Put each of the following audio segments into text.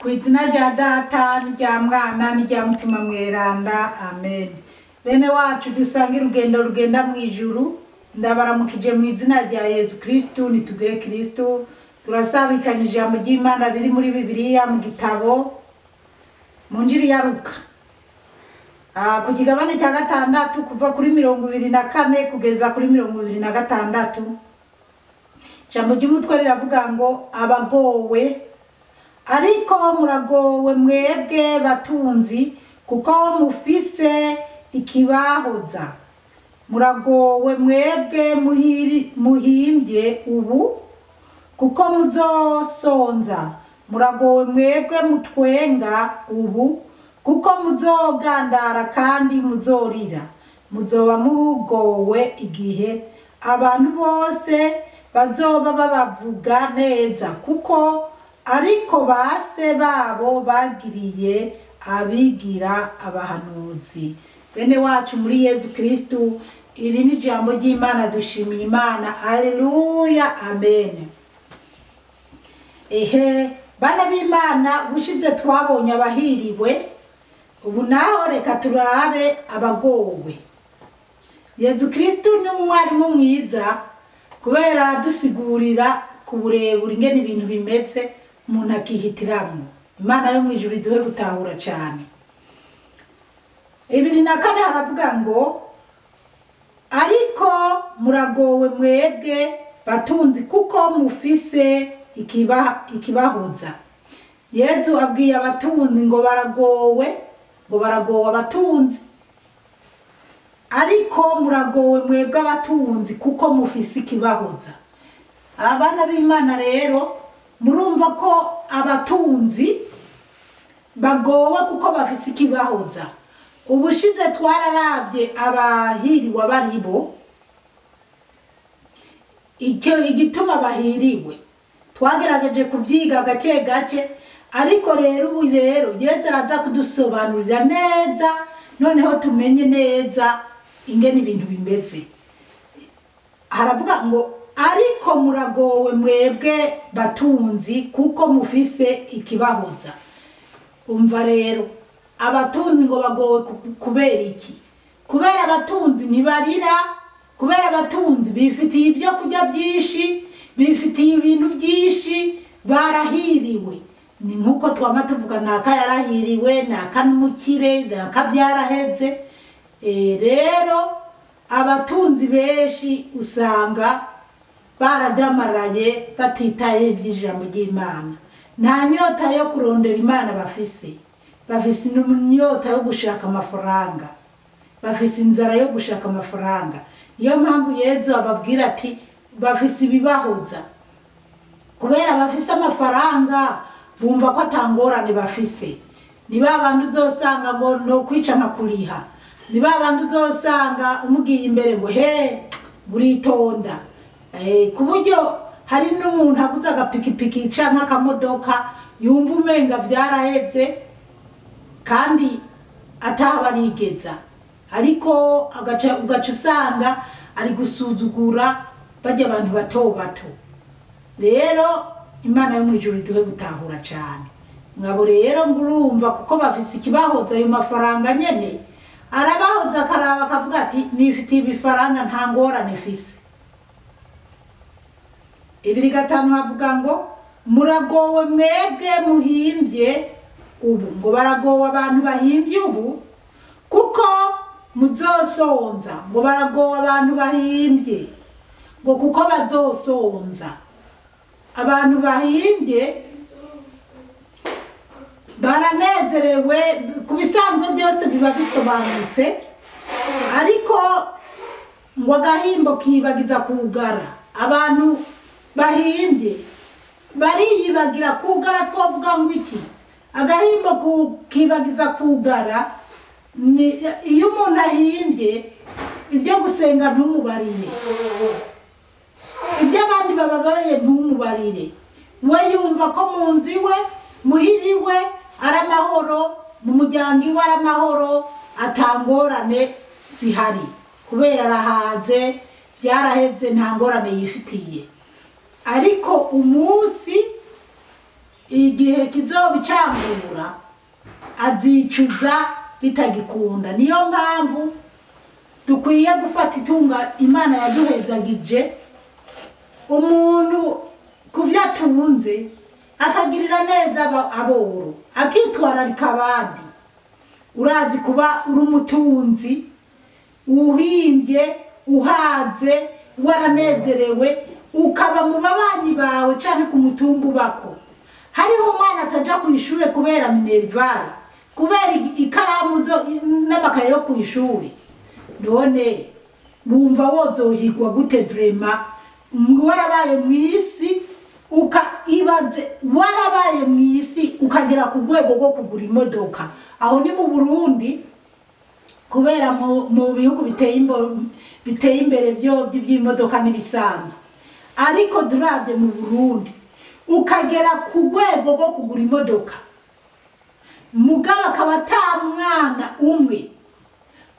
Ku izina rya Data n'irya Mwana n'irya Mutima Mweranda, amen. Bene wacu dusange urugendo rugenda mu ijuru, ndabaramukije mu izina rya Yezu Kristu, nitugire Kristu. Turasabikanye ijambo ry'Imana riri muri Bibiliya mu gitabo mu Njiri ya Luka, ku kigabane cya 6 kuva kuri 24 kugeza kuri 26. Ijambo ry'umutwe riravuga ngo abagowe. Ariko muragowe mwebwe batunzi, kuko mufise ikibahoza. Muragowe mwebwe muhimbye ubu, kuko muzosonza. Muragowe mwebwe mutwenga ubu, kuko muzogandara kandi muzorira. Muzoba mugowe igihe abantu bose bazoba babavuga neza, kuko ariko base babo bagiriye abigira abahanuzi. Bene wacu muri Yezu Kristu, iri ni ijambo ry'Imana, dushimiye Imana. Alleluya, amen. Ehe, bana b'Imana, bushize twabonye abahiriwe, ubu naho reka turabe abagowe. Yezu Kristu ni umwarimu mwiza, kubera aradusigurira ku burebure ingene ibintu bimeze, umuntu akihitiramwo. Imana yo mw'ijuru iduhe gutahura cane. 24 haravuga ngo ariko muragowe mwebwe batunzi, kuko mufise ikibahoza. Yezu abwiye abatunzi ngo baragowe, ngo baragowe abatunzi. Ariko muragowe mwebwe abatunzi, kuko mufise ikibahoza. Abana b'Imana rero murumva ko abatunzi bagowe kuko bafise ikibahoza. Ubushize twararavye abahiriwe baribo, icyo igituma bahiriwe twagerageje kubyiga gake gake, ariko rero ubu rero Yezu araza kudusobanurira neza, noneho tumenye neza ingene ibintu bimeze. Haravuga ngo ariko muragowe mwebwe batunzi, kuko mufise ikibahoza. Umva rero abatunzi ngo bagowe kubera iki? Kubera abatunzi ntibarira, kubera abatunzi bifitiye ibyo kurya byinshi, bifitiye ibintu byinshi, barahiriwe. Ni nkuko twama tuvuga naka yarahiriwe, naka n'umukire, naka byaraheze. Rero abatunzi benshi usanga baradamaraye, batitaye iby'ijambo ry'Imana. Nta nyota yo kurondera Imana bafise, bafise inyota yo gushaka amafaranga, bafise inzara yo gushaka amafaranga. Niyo mpamvu Yezu ababwira ati bafise ibibahoza. Kubera bafise amafaranga bumva ko atangorane bafise. Ni ba bantu uzosanga ngo no kwica nka kuriha, ni ba bantu uzosanga umugiye imbere ngo he buritonda. Ku buryo hari n'umuntu aguze agapikipiki canke akamodoka yumva umenga vyaraheze kandi atabarigeza, ariko ugaca usanga ari gusuzugura bajya abantu bato bato. Rero Imana yo mw'ijuru iduhe gutahura cane. Ngabo rero ngurumva kuko bafise ikibahoza, ayo mafaranga nyene arabahoza, akaraba akavuga ati nifitiye ibifaranga nta ngorane mfise. 25 havuga ngo muragowe mwebwe muhimbye ubu, ngo baragowe abantu bahimbye ubu, kuko muzosonza. Ngo baragowe abantu bahimbye, ngo kuko bazosonza. Abantu bahimbye baranezerewe, ku bisanzwe byose biba bisobanutse, ariko ngo agahimbo kibagiza kugara. Abantu bahimbye bariyibagira kugara, twavuga ngo iki? Agahimbo kibagiza kugara ni iyo umuntu ahimbye ibyo gusenga ntumubarire, ibyo abandi bababaye ntumubarire, we yumva ko mu nzu iwe muhiriwe ari amahoro, mu muryango iwe ari amahoro, atangorane zihari, kubera arahaze, byaraheze, nta ngorane yifitiye. Ariko umunsi Igihe kizobicangura azicuza bitagikunda. Niyo mpamvu dukwiye gufata itunga Imana yaduhezagije, umuntu kuvyatunze akagirira neza aboro, akitwararika abandi. Urazi kuba uri umutunzi uhimbye, uhaze, waranezerewe, ukaba mu babanyi bawe canke ku mutumba ubako. Hariho umwana ataja kw'ishure kubera minerval, kubera ikaramu zo n'amakaye yo kw'ishure. None wumva wozohigwa gute vraiment? Warabaye mw'isi, ibaze warabaye mw'isi ukagera ku rwego rwo kugura imodoka. Aho ni mu Burundi, kubera mu bihugu biteye imbere byo by'imodoka n'ibisanzwe. Ariko duravye mu Burundi ukagera ku rwego rwo kugura imodoka, mugabo akaba ata mwana umwe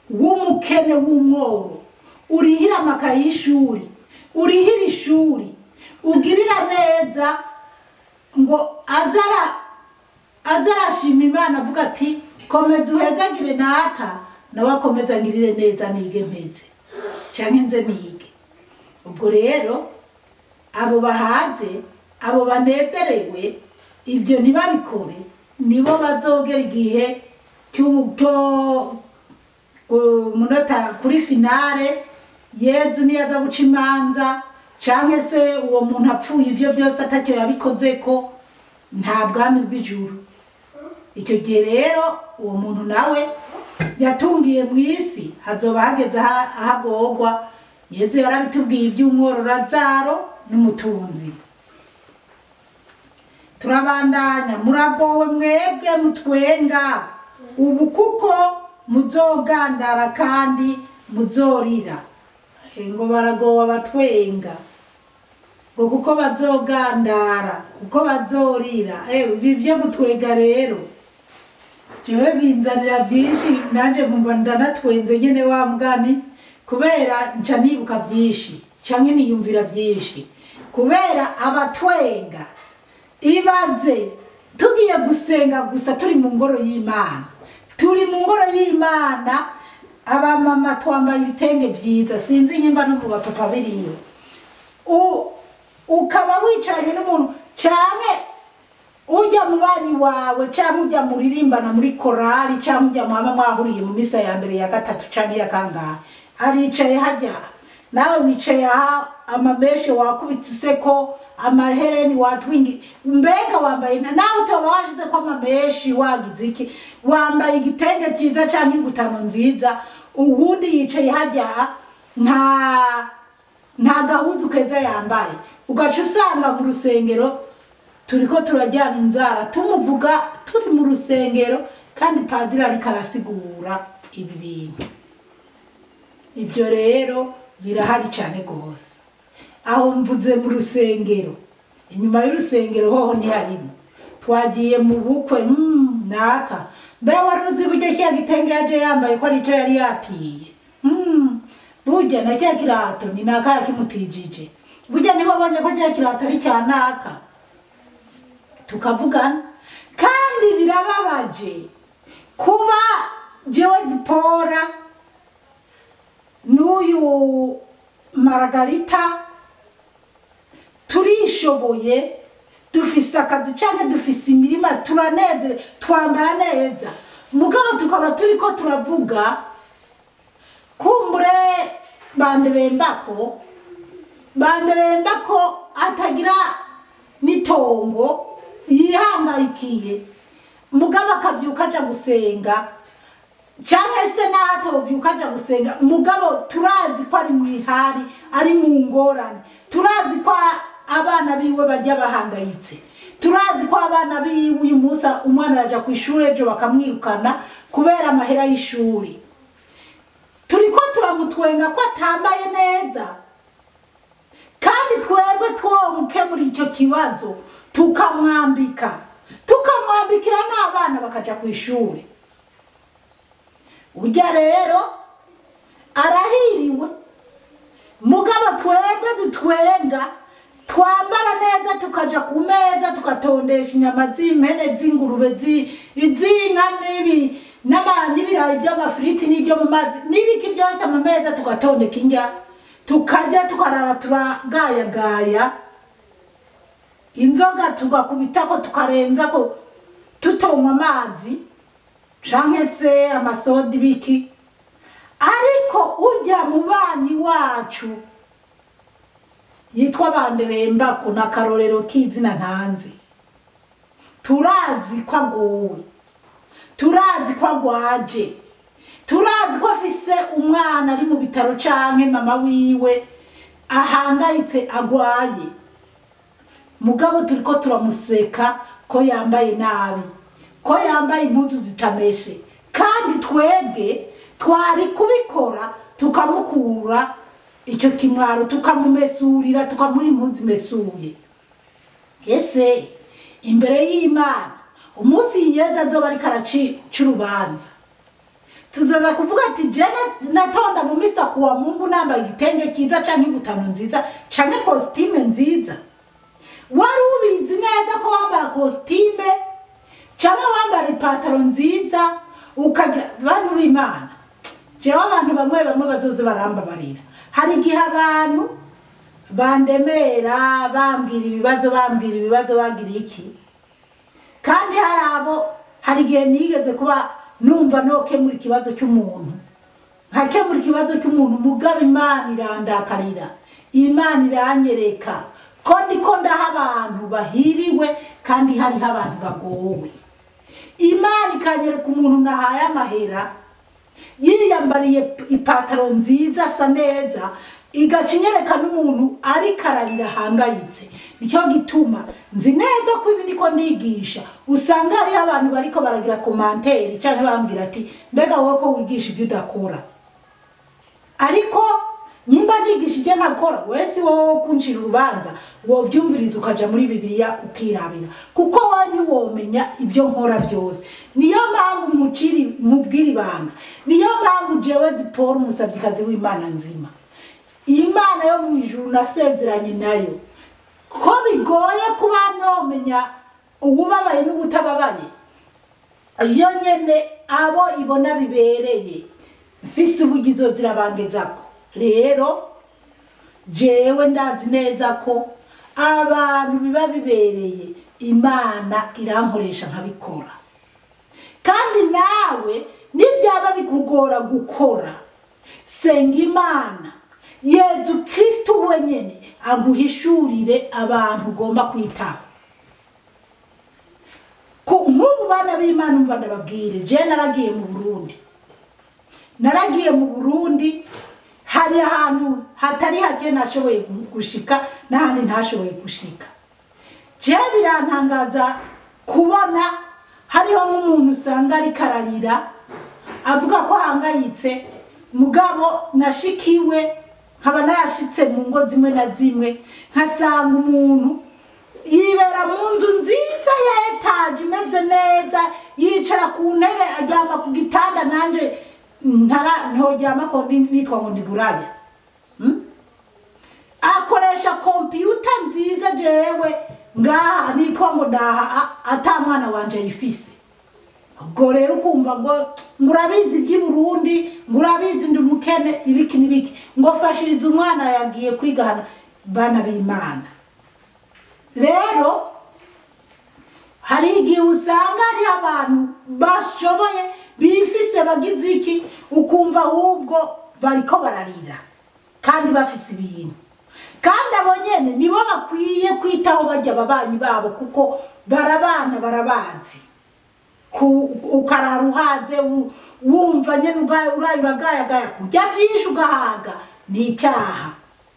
w'umukene w'umworo urihira amakaye y'ishuri, urihira ishuri, ugirira neza ngo azarashima Imana avuga ati komeza uhezagire naka, nawe akomeza angirire neza nige mpeze canke nze nige. Ubwo rero abo bahaze, abo banezerewe, ibyo ntibabikore, nibo bazogera igihe cyo munota kuri finale. Yezu niyaza guca imanza, canke se uwo muntu apfuye ivyo byose atacyo yabikozeko, nta bwami bw'ijuru. Icyo gihe rero uwo muntu nawe yatungiye mw'isi hazoba hageze ahagorwa. Yezu yarabitubwiye iby'umworo Lazaro n'umutunzi. Turabandanya. Muragowe mwebwe mutwenga ubu, kuko muzogandara kandi muzorira. Ngo baragowe abatwenga ngo kuko bazogandara, kuko bazorira. Ibi byo gutwenga rero jewe binzanira byinshi, nanje nkumva ndanatwenze nyene wa mugani, kubera nca nibuka byinshi canke niyumvira byinshi. Kubera abatwenga, ibaze tugiye gusenga gusa turi mu ngoro y'Imana, turi mu ngoro y'Imana, abamama twambaye ibitenge vyiza, sinzi nyimba no mu bapapa biriyo. Ukaba wicaranye n'umuntu canke ujya mu banyi wawe, canke ujya muririmbana muri korali, canke ujya mwama mwahuriye mu misa ya mbere, ya gatatu canke ya kangahe, aricaye hajya, nawe wicaye aha, amameshe wakubitse ko amahereni watwingi, mbega wambaye nawe utaba washize ko amameshi, wagize iki, wambaye igitenge cyiza canke imvutano nziza. Uwundi yicaye hajya nta gahuzu keza yambaye. Ugaca usanga mu rusengero turiko turajyana inzara, tumuvuga turi mu rusengero, kandi padiri ariko arasigura ibi bintu. Ibyo rero birahari cyane gose. Aho mvuze mu rusengero, inyuma y'urusengero hoho ntiharimo. Twagiye mu bukwe, naka mbe wari uzi burya kiya gitenge yaje yambaye ko aricyo yari yatiye? Burya na cya kirato ni naka yakimutijije, burya niba abonye ko cya kirato ari cya naka. Tukavugana. Kandi birababaje kuba jewe Zipora n'uyu Margarita turishoboye, dufise akazi canke dufise imirima, turaneze, twambara neza, mugabo tukaba turiko turavuga kumbure banderembako atagira n'itongo yihangayikiye, mugabo akavyuka aja gusenga, canke se n'atovyuka aja gusenga, mugabo turazi ko ari mw'ihari, ari mu ngorane, turazi ko abana biwe bajya bahangayitse, turazi ko abana biwe uyu munsi umwana yaja kw'ishure ejo bakamwirukana kubera amahera y'ishuri. Turiko turamutwenga ko atambaye neza, kandi twebwe twomukemura icyo kibazo, tukamwambika, tukamwambikira n'abana bakaja kw'ishure. Ujya rero arahiriwe, mugabo twebwe dutwenga Twambara neza tukaja ku meza tukatondesha inyama z'impene, z'ingurube, iz'inka, n'ibirayi by'amafiriti n'ibyo mu mazi n'ibiki byose, amameza tugatondeka indya, tukajya tukarara turagayagaya, inzoga tugakubitako tukarenzako, tutonywa amazi canke se amasoda ibiki. Ariko ujya mu banyi wacu yitwa Banderembako na Karorero k'izina ntanze, turazi ko agowe, turazi ko agwaje, turazi ko afise umwana ari mu bitaro canke mama wiwe ahangayitse agwaye, mugabo turiko turamuseka ko yambaye nabi, ko yambaye impuzu zitameshe, kandi twebwe twari kubikora tukamukura icyo kimwaro, tukamumesurira, tukamuha impuzu imesuye. Ese imbere y'Imana umunsi yeza azoba ariko araca urubanza, tuzaza kuvuga ati je natonda mu misa kuwa Mungu nambaye igitenge cyiza canke imvutano nziza canke kositime nziza? Wari ubizi neza ko wambara kositime canke wambara ipataro nziza ukagira. Bantu b'Imana, jewe abantu bamwe bamwe bazoze barambabarira. Hari igihe abantu bandemera bambwira ibibazo, bambwira ibibazo, bagira iki, kandi hari abo, hari igihe nigeze kuba numva nokemura ikibazo cy'umuntu, nkakemura ikibazo cy'umuntu, mugabo Imana irandakarira, Imana iranyereka ko ndiko ndaha abantu bahiriwe kandi hariho abantu bagowe. Imana ikanyereka umuntu nahaye amahera yiyambariye ipataro nziza asa neza, igaca inyereka n'umuntu ariko ararira ahangayitse. Nicyo gituma nzi neza ko ibi niko nigisha, usanga hariho abantu bariko baragira komanteri canke bambwira ati mbega wowe ko wigisha ibyo udakora? Ariko nyimba nigisha ibyo ntakora, wewe si wowe kuncira urubanza, wovyumviriza ukaja muri Bibiliya ukirabira, kuko wowe ntiwomenya ibyo nkora byose. Niyo mpamvu mubwira ibanga, niyo mpamvu jewe Zipora umusavyikazi w'Imana nzima, Imana yo mu ijuru nasezeranye nayo, ko bigoye kuba nomenya uwubabaye n'ubutababaye, iyo nyene abo ibona bibereye mfise ubugizo zirabangezako. Rero jewe ndazi neza ko abantu biba bibereye Imana irankoresha nkabikora. Kandi nawe nibyaba bikugora gukora, senga Imana Yezu Kristo wenyene aguhishurire abantu ugomba kwitaho. Nk'ubu bana b'Imana umva ndababwire, je naragiye mu Burundi, naragiye mu Burundi, hari ahantu hatari hake nashoboye gushika n'ahandi ntashoboye gushika. Je birantangaza kubona hariho nk'umuntu usanga ariko ararira avuga ko ahangayitse, mugabo nashikiwe nkaba narashitse mu ngo zimwe na zimwe nkasanga umuntu yibera mu nzu nziza ya etaje imeze neza, yicara ku ntebe aryama ku gitanda, nanje ntoryama ko nitwa ngo ndi buraya. Akoresha kompiyuta nziza, jewe ngaha nitwa ngo ndaha ata mwana wanje yifise. Ubwo rero ukumva ngo urabizi iby'i Burundi, ngo urabizi ndi umukene, ibiki n'ibiki, ngo fashiriza umwana yagiye kwigana. Bana b'Imana, rero hari igihe usanga ari abantu bashoboye bifise bagize iki, ukumva ahubwo bariko bararira kandi bafise ibintu, kandi abo nyene nibo bakwiye kwitaho bajya ababanyi babo, kuko barabana barabazi. Ukarara uhaze wumva nyene uraye uragayagaya, kurya vyinshi ugahaga ni icyaha,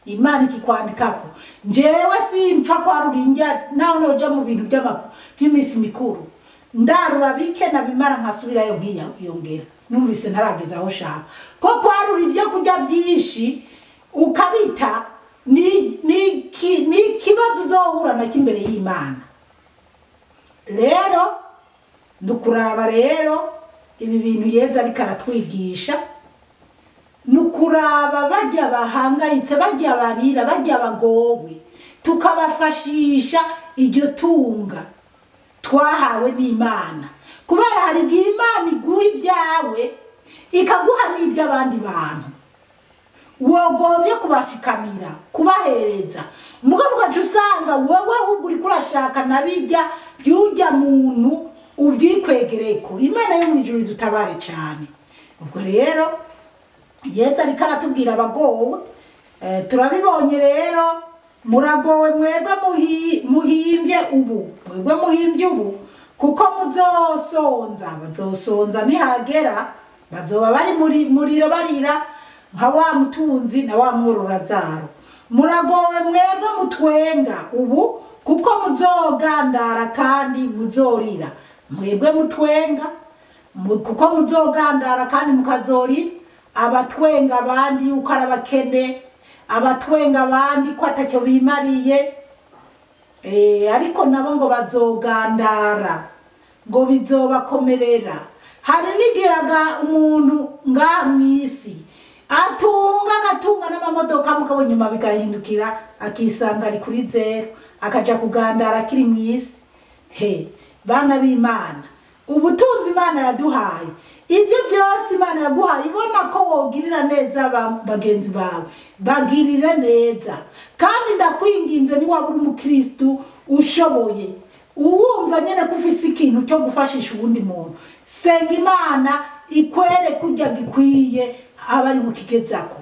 Imana ikikwandikako. Njewe simpfa kwarura indya naho noja mu bintu by'imisi mikuru, ndarura bike nabimara nkasubirayo nkiyongera, numvise ntarageza aho shaka. Ko kwarura ibyo kurya byinshi ukabita ni ikibazo uzohura nacyo imbere y'Imana. Rero nukuraba rero ibi bintu Yezu ariko aratwigisha, nukuraba bajya bahangayitse, bajya barira, bajya bagowe, tukabafashisha iryo tunga twahawe n'Imana. Kubera hari igihe Imana iguha ibyawe ikaguha n'iby'abandi bantu, wogombye kubashikamira, kubahereza, mugabo ugaca usanga wowe ahubwo uriko urashaka nabijya by'ujya muntu ubyikwegereko. Imana yo mu ijuru idutabare cyane. Ubwo rero Yesu ariko aratubwira abagowe, turabibonye rero, muragowe mwebwe muhimbye ubu, mwebwe muhimbye ubu, kuko muzosonza. Bazosonza nihagera, bazoba bari muriro barira nka wa mutunzi na wa mwororazaro. Muragowe mwebwe mutwenga ubu, kuko muzogandara kandi muzorira. Mwebwe mutwenga kuko muzogandara kandi mukazorira. Abatwenga abandi yuko ari abakene, abatwenga abandi ko atacyo bimariye, ariko nabo ngo bazogandara, ngo bizobakomerera. Hari n'igihe umuntu ngaha mw'isi atunga agatunga n'amamodoka, mugabo nyuma bigahindukira akisanga ari kuri zero, akaja kugandara akiri mw'isi. He bana b'Imana, ubutunzi Imana yaduhaye, ibyo byose Imana yaguhaye, ibona ko wogirira neza bagenzi bawe, bagirire neza. Kandi ndakwinginze, niwaba uri umukristu ushoboye, uwumva nyene ko ufise ikintu cyo gufashisha uwundi muntu, senga Imana ikwere kurya gikwiye abari bukigezako.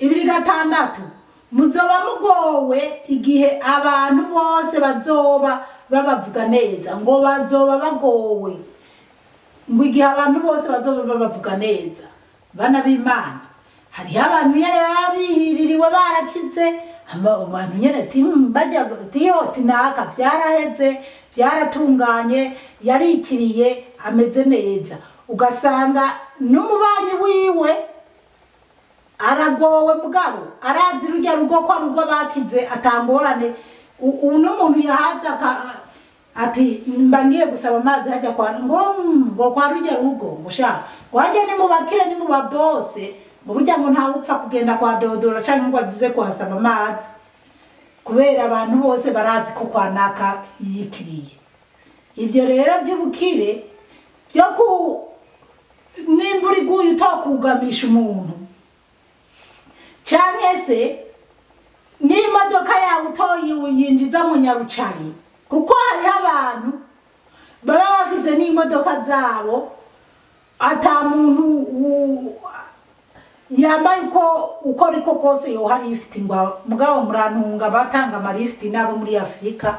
2:6 muzoba mugowe igihe abantu bose bazoba babavuga neza. Ngo bazoba bagowe, ngo igihe abantu bose bazoba babavuga neza. Bana b'Imana, hariho abantu nyene baba bihiririwe barakize, abantu nyene ati bajya tiyo tinaka byaraheze, byaratunganye, yarikiriye, ameze neza. Ugasanga n'umubanyi wiwe aragowe, mugabo arazi rujya rugo ko rugo bakize atangorane. Uno muntu yahaza ati mba ngiye gusaba amazi hajya kwa ngo kwa rujya rugo, ngo sha wajya ni mubakire ni mubabose, ngo burya ngo nta upfa kugenda kwa dodora canke ngo agize kuhasaba amazi, kubera abantu bose barazi ko kwa naka yikiriye. Ibyo rero by'ubukire byo ku n'imvura iguye utokugamisha umuntu, canke se n'imodoka yawe utoyinjiza mu nyarucari, kuko hariho abantu baba bafise n'imodoka zabo ata muntu yambaye uko ariko kose yohari ifite. Ngo mugabo murantunga batanga amarifiti nabo muri Afrika,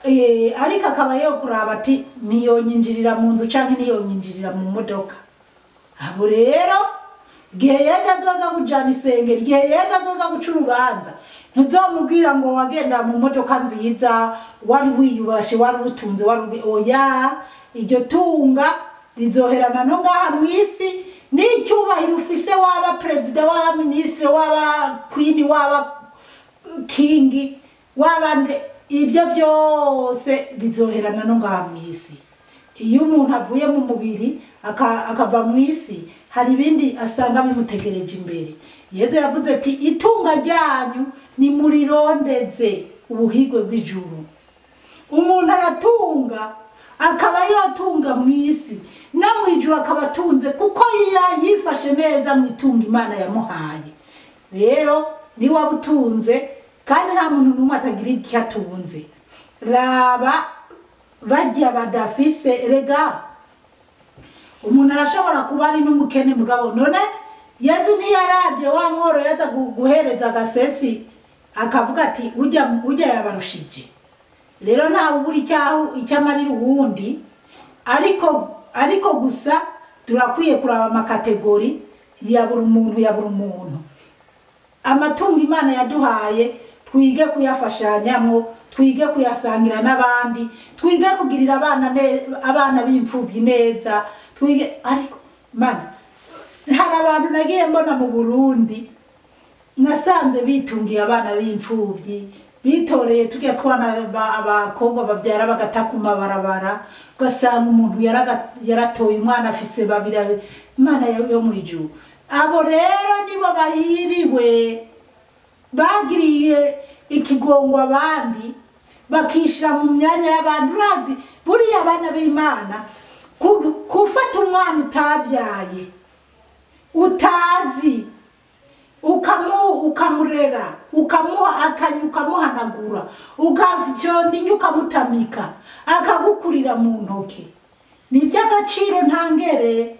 ariko akaba yo kuraba ati niyonyinjirira mu nzu canke niyonyinjirira mu modoka. Abo rero igihe Yesu azoza kujana isengero, igihe Yesu azoza guca urubanza, ntuzomubwira ngo wagenda mu modoka nziza, wari wiyubashe, wari utunze, wari oya. Iryo tunga rizoherana no ngaha mw'isi, n'icyubahiro ufise, waba perezida, waba minisitiri, waba queen, waba king, waba ibyo byose bizoherana no ngaha mw'isi. Iyo umuntu avuye mu mubiri akava mw'isi, hari ibindi asanga bimutegereje imbere. Yesu yavuze ati itunga ryanyu ni murirondeze ubuhigwe bw'ijuru. Umuntu aratunga akaba yotunga mw'isi no mwijuru akaba atunze, kuko yifashe neza mu itunga Imana yamuhaye. Rero niba utunze, kandi nta muntu n'umwe atagira icyo atunze, raba bajya badafise. Rega umuntu arashobora kuba ari n'umukene, mugabo none Yesu ntiyarabye wa mworo yaza guhereza agasesi akavuga ati ujya yabarushije. Rero ntawe ubura icyo amarira uwundi, ariko gusa turakwiye kuraba amakategori ya buri muntu, ya buri muntu. Amatungo Imana yaduhaye twige kuyafashanyamo, twige kuyasangira n'abandi, twige kugirira abana b'imfubyi neza, twige. Ariko mana, hari abantu nagiye mbona mu Burundi nasanze bitungiye abana b'imfubyi, bitoreye tujya kubana abakobwa babyara bagata ku mabarabara, ugasanga umuntu yaratoye umwana afise babiri. Imana yo mu ijuru, abo rero nibo bahiriwe. Bagiriye ikigongo abandi, bakishira mu myanya y'abandi. Urazi buriya abana b'Imana, gufata umwana utabyaye, utazi, ukamurera, ukamuha akanyu, ukamuhanagura, ukavyonda inyo, ukamutamika, akagukurira mu ntoke, ni iby'agaciro ntangere.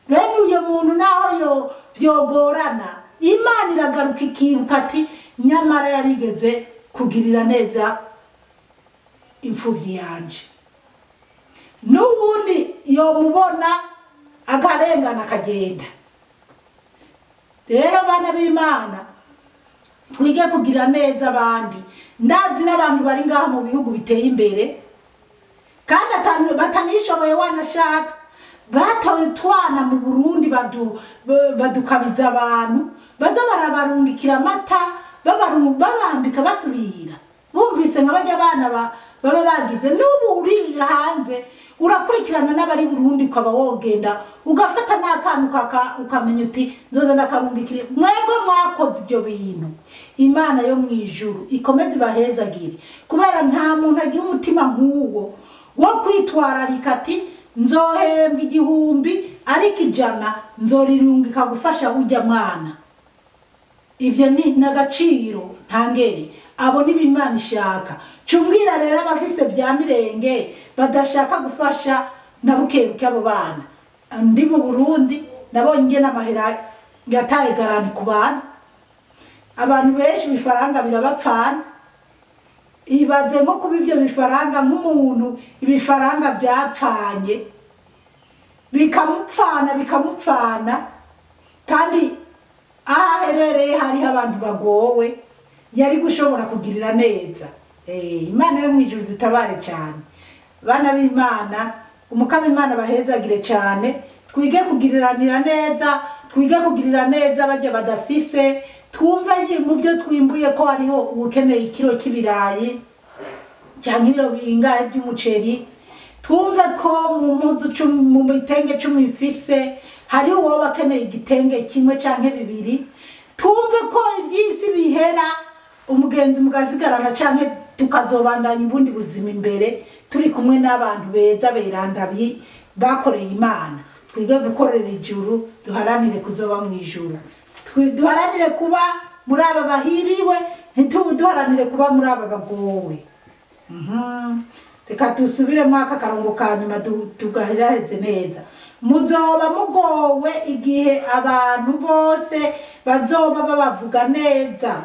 Bene uyo muntu naho yo vyogorana, Imana iragaruka ikibuka ati nyamara yarigeze kugirira neza imfubyi yanje. N'ubundi yomubona akarengana akagenda. Rero bana b'Imana, twige kugira neza abandi. Ndazi n'abantu bari ngaha mu bihugu biteye imbere kandi batanishoboye, wanashaka batoye utwana mu Burundi, badukabiza abantu, baza barabarungikira amata, babambika, basubira bumvise nka bajya abana baba bagize. N'ubu uri hanze urakurikirana n'abari Burundi, ukaba wogenda ugafata n'akantu ukamenya uti nzoza ndakarungikire. Mwebwe mwakoze ibyo bintu, Imana yo mu ijuru ikomeze ibahezagire, kubera nta muntu agira umutima nk'uwo wo kwitwararika ati nzohembwa 1000 ariko 100 nzorirungika gufasha ujya mwana. Ibyo ni n'agaciro ntangere. Abo ni Imana ishaka. Cumbwira rero abafise bya mirenge badashaka gufasha na bukebuke abo bana. Ndi mu Burundi nabonye n'amahera yataye garani ku bana. Abantu benshi bifaranga birabapfana. Ibaze nko kuba ibyo bifaranga, nk'umuntu ibifaranga byapfanye bikamupfana bikamupfana, kandi aho aherereye hariho abantu bagowe yari gushobora kugirira neza. Imana yo mu ijuru dutabare cyane. Bana b'Imana, umukama Imana bahezagire cyane. Twige kugiriranira neza, twige kugirira neza bajya badafise. Twumve mu byo twimbuye ko hariho ukeneye ikiro cy'ibirayi cyangwa ibiro bingahe by'umuceri. Twumve ko mu mpuzu mu bitenge 10 mfise hari uwo bakeneye igitenge kimwe canke bibiri. Twumve ko iby'isi bihera, umugenzi mugasigarana canke tukazobandanya ubundi buzima imbere turi kumwe n'abantu beza beranda bakoreye Imana. Twige gukorera ijuru, duharanire kuzoba mu ijuru, duharanire kuba muri aba bahiriwe, ntituduharanire kuba muri aba bagowe. Reka dusubiremo aka karongo ka nyuma tugaheraheze neza. Muzoba mugowe igihe abantu bose bazoba babavuga neza,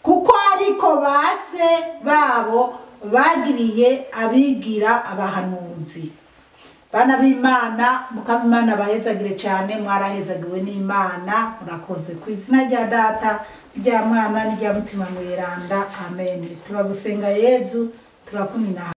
kuko ariko base babo bagiriye abigira abahanuzi. Bana b'Imana, mukama Imana bahezagire cyane, mwarahezagiwe n'Imana. Murakoze ku izina rya Data, rya Mwana n'irya Mutima Mweranda. Amen. Turagusenga Yezu, turakumina.